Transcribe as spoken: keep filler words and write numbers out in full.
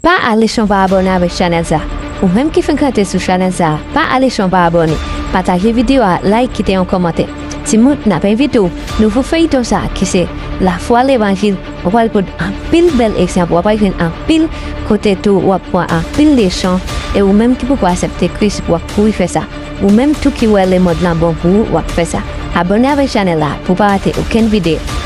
Pa ale san w pa abòne avèk chanèl sa. Ou menm ki fenk rantre sou chanèl sa, pa ale san w pa abòne. Pataje videyo a, like, kite yon kòmantè. Timoun, n ap envite w, nouvo feyiton sa ki se Lafwa Levanjil, w ap pral pote anpil bèl egzanp, w ap pral jwenn anpil kote tou, w ap pran anpil leson, e ou menm ki poko aksepte Kris, w ap kouri fè sa. Ou menm tou ki wè lemonn lan bon pou ou, w ap fè sa. Abòne avèk chanèl la pou w pa rate okenn videyo.